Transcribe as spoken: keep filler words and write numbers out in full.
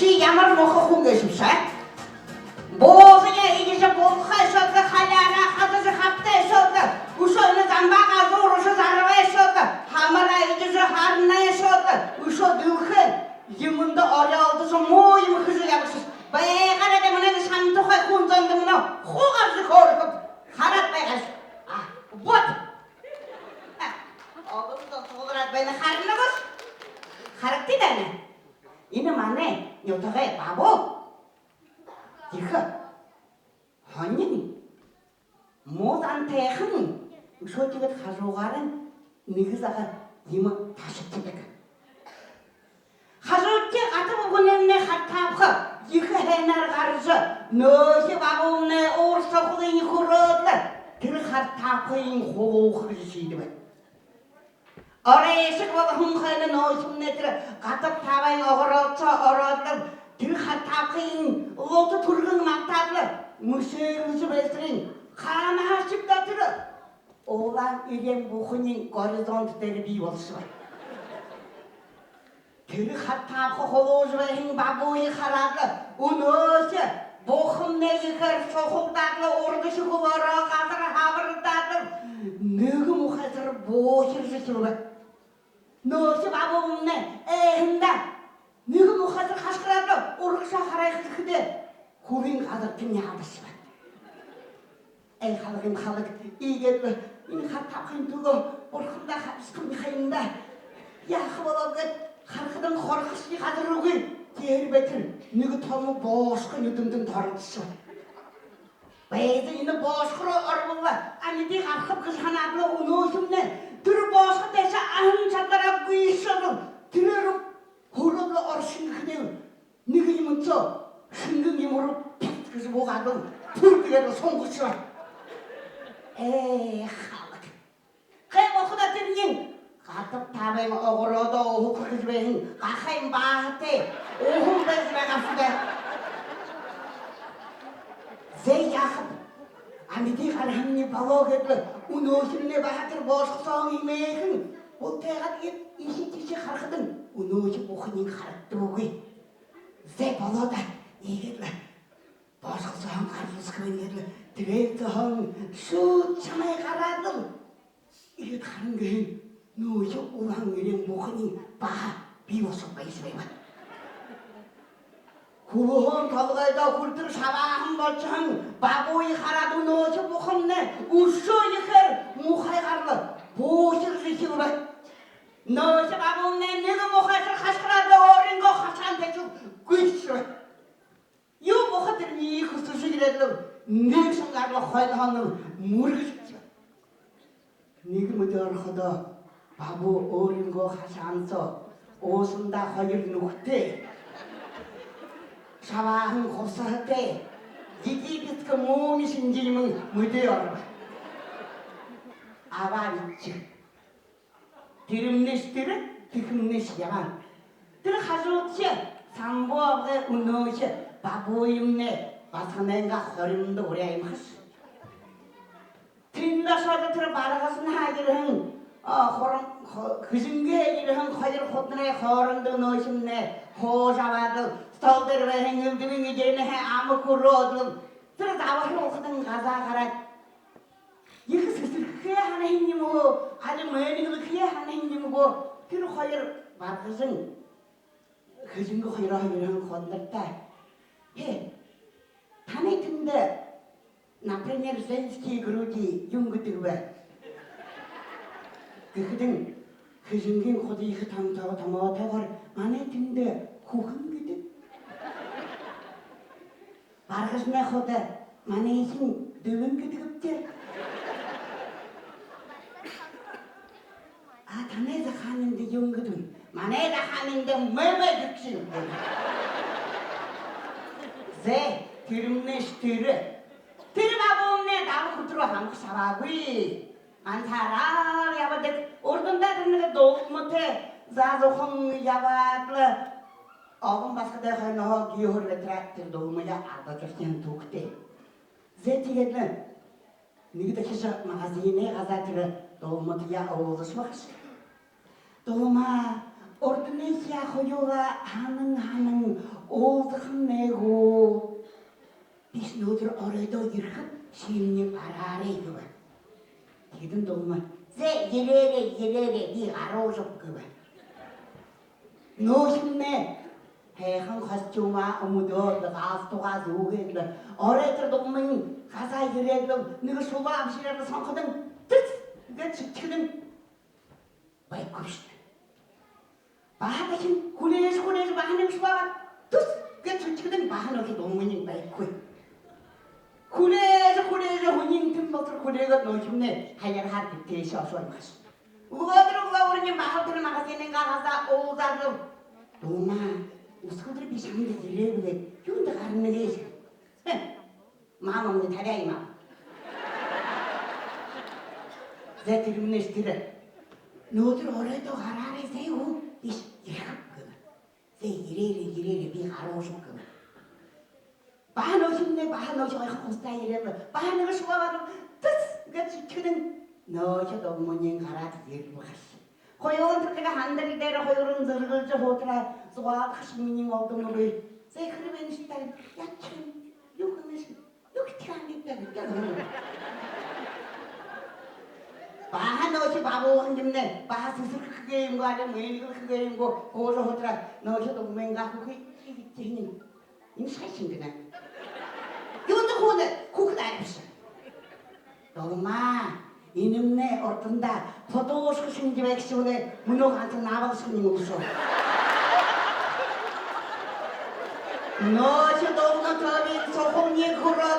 Ши ямар муухай хүн гээшэбши? Буузаяа эдижэ булхай ошоод лэ, халиараа хадажа хабтай ошоод лэ, үшөө энэ замбаа газуур ошожо зарбай ошоод лэ, хамараа эдижэ харанай ошоод лэ, үшөө дэлхэй юумэндэ орёолдожо муу юумэ хэжэ ябагшаш. Байгаарай даа, мүнөө шамтай тухай хүн зондо мүнөө хуу гаража хөөрэхэб. Хараад байгаарай. А, вот. Олон зон тулгараад байна, харана гүш? Харагты даа энэ. Энэ манай нютагай бабуу. Ехэ һонин, муу зантайхан, үшөө тиигээд хажуугаарнь нэгэ зага юумэ ташажархидаг. Хажуудахи гатаб үбгэмнай хартаабха ехэ һайнаар гаража, нөөхи бабуумнай уур сухалынь хүрөөд лэ, тэрэ хартаабхыень хулууха гэжэ шиидэбэ. Оройшог болоһон хойно нөөхимнай тэрэ гатаб таабайн огород соо ороод лэ, тэрэ хартаабхыень лута түргэн малтаад лэ, мүшэрлэжэ байһанарынь хаанаһаашьеб даа тэрэ улаан эреэн буханиинь горизонт дээрэ бии болошобо. Тэрэ хартаабха хулуужа байһан бабууе хараад лэ, үнөөхи бухамнай ехээр сухалдаад лэ, урагшаа хүлөөрөө газар хабардаад лэ, нэгэ муухайгаар буухиржа эхилбэ. Нөөхи бабуумнай айһандаа нэгэ муухайгаар хашхараад лэ, урагшаа харайха гэхэдээ, хүлынь газартань яадашаба. Эй, халаг юм, халаг. Иигээд лэ энэ хартаабхын түлөө бурхандаа хабшаха юм ха юм даа. Яаха болооб гээд харахадань, хорхосхи газар үгы. Тиигээд байтар нэгэ томо боошхо нюдэндэнь торолдошобо. Байза, энэ боошхо руу оробол лэ, амиды гарахаб гэжэ һанаад лэ, үнөөхимнай тэрэ боошхо тээшээ аһан шадалаараа гүйшөөд лэ, тэрээгээр хүрөөд лэ орохонь гэхэдээ, нэгэ юумэн соо шэнгэн юумэ руу пяц гэжэ буугаад лэ, түр тиигээд лэ сунгашаба. Ээ, халаг. Хэ, болохо даа тэрэниинь. Гатаб таабайн огородоо уһа хэжэ байһан гахайн бааһатай уһан байжа байгаа ха юм даа. Зэ, яахаб? Амиды гараһамни болоо гээд лэ, үнөөхимнай баһа тэрэ боошхо сооһоо эмээхэн бултайгаад, иигээд иишэ тиишээ харахадань, үнөөхи буханиинь харагдабагүй. Зэ, болоо даа. Иигээд лэ боошхо сооһоо гаралсаха байна гээд лэ, тэрээн сооһоо шууд шамай гараад лэ, иигээд харан гэһэн, нөөхи улаан эреэн буханиинь баһа бии болошоод байжа байба. Хүлһөөн толгойдоо хүрэтэр шабааһан болошоһон бабууе хараад, үнөөхи бухамнай үшөө ехээр муухайгаар лэ буухиржа эхилбэ. Нөөхи бабуумнай нэгэ муухайгаар хашхараад лэ, өөрынгөө хашаан тээшээ гүйшөөбэ. Юу, буха тэрэниие хүсэжэ ерээд лэ, нэгэ шангаар лэ хойноһоонь мүргэжэ. Нэгэ мэдээ орходоо, бабуу өөрынгөө хашаан соо уусандаа хоёр нүхэтэй, шабааһан хубсаһатай, египетскэ муми шэнги юумэн мэдээ оробо. Абаа, бидэ ши тэрэмнайшье тэрэ, тэхэмнайшье ябаа. Тэрэ хажуудахи Самбуу абгай үнөөхи бабуумнай басаганайнгаа хоримдо уряа юм хаш. Тэндэ ошоод, тэрэ Баргажанһаа ерэһэн, а, хурам, хо-, Хэжэнгэһээ ерэһэн хоёр худанарай хоорондо үнөөхимнай һуужа абаад лэ, стол дээрэ байһан элдэбын эдеэнһээ ама хүрөөд лэ, тэрэ забһар ухадань газаа гараад, ехэ сэсэрхэхэ һанаһан юм гү, али мээнэглэхэ һанаһан юм гү, тэрэ хоёр, Баргажан Хэжэнгэ хоёроо ерэһэн ходонуудта: «Хэ, танай тэндэ, например, женские груди юун гэдэг бэ?» гэхэдэнь, Хэжэнгын худа ехэ томтоо-, томоотойгоор: «Манай тэндэ хүхэн гэдэг». Баргажанай худа: «Манайхин дэлэн гэдэг бди». «А танай захаанинда юун гэдэг?» «Манай захаанинда мэмэ гэдэг шэнги». Зэ, тэрэмнайшье тэрэ. Тэрэ бабуумнай дабаха үдэрөө һамга шабаагүй. Ганцаараа ябадаг. Урдандаа тэрэ нэгэ дулматай заазухан ябаад лэ, олон басагадай хойноһоо гүйһөөр байтараа, тэрэ дулмаяа алдажархиһан түүхэтэй. Зэ, тиигээд лэ нэгэ дахижа магазинай газаа тэрэ дулматаяа уулзашаба хаш. «Дулма, Урданайхиие хоюулаа һанан һанан уулзахамнай гү? Бишни, мүнөөдэр оройдоо ерэхэб, шимни гараарай, гэбэ. Тиихэдэнь Дулма: «Зэ, ерээрэй, ерээрэй, би гаруужаб», гэбэ. Нөөхимнай һайхан костюмаа үмдөөд, галстугаа зүүгээд лэ, оройдоо Дулмын газаа ерээд лэ, нэгэ шулуу абажа ерээд лэ сонходонь, тус гээд шэдихэдэнь, байхагүй бшуу даа. Баһа дахин хүлеэжэ, хүлеэжэ, баһа нэгэ шулуу абаад, тус гээд шэдихэдэнь, баһа нөөхи Дулмань байхагүй. Хүлеэжэ, хүлеэжэ, һүниин тэн болотор хүлеэгээд, нөөхимнай һаяарһаар гэртээшье ошоо юм хаш. Үглөөдэр үглөөгүүрнь баһал тэрэ магазинайнгаа газаа уулзаад лэ: «Дулма, үсэгэлдэр би шамда ерээ бэлэйб, юундэ гарана гээшэб?» «Хэ, мамамни табяа юм аа». «Зэ, тэрэмнай тэрэ. Мүнөөдэр оройдоо гараарай, зай гү? Би ерэхэб», гэбэ. «Зэ, ерээрэй, ерээрэй, би гаруужаб», гэбэ. Баһа нөөхимнай, баһа нөөхи һайхан хусатай ерээд лэ, баһа нэгэ шулуу абаад, тус гээд шэдихэдэнь, нөөхи Дулмань гараад ерэбэ хаш. Хоюулан тэрэ һандар дээрэ хоёрынь зэргэлжэ һуутараа, зугаалха шимни олдоногүй. «Зэ, хэр байнаш даа, яаха юм, юу хэнэш, юу хэхэ юм даа», гэдэг. Баһа нөөхи бабуухан юумнай, баһа сэсэрхэ хэгээ юм гү, али мэнгэлхэ хэгээ юм гү, һуужа һуутараа, нөөхи Дулмынгаа хүхэ юм гэжэ тиигэһэн юм. Иимэ шайшан гэнэ. «Юундэ хүхэнэ, хүхэ даа бшуу». «Дулма, энэмнай урдандаа подушка шэнги байгша бэлэй, мүнөө гансал набалшан юм бшуу». Нөөхи Дулма төөбийн сухалнай хүрөө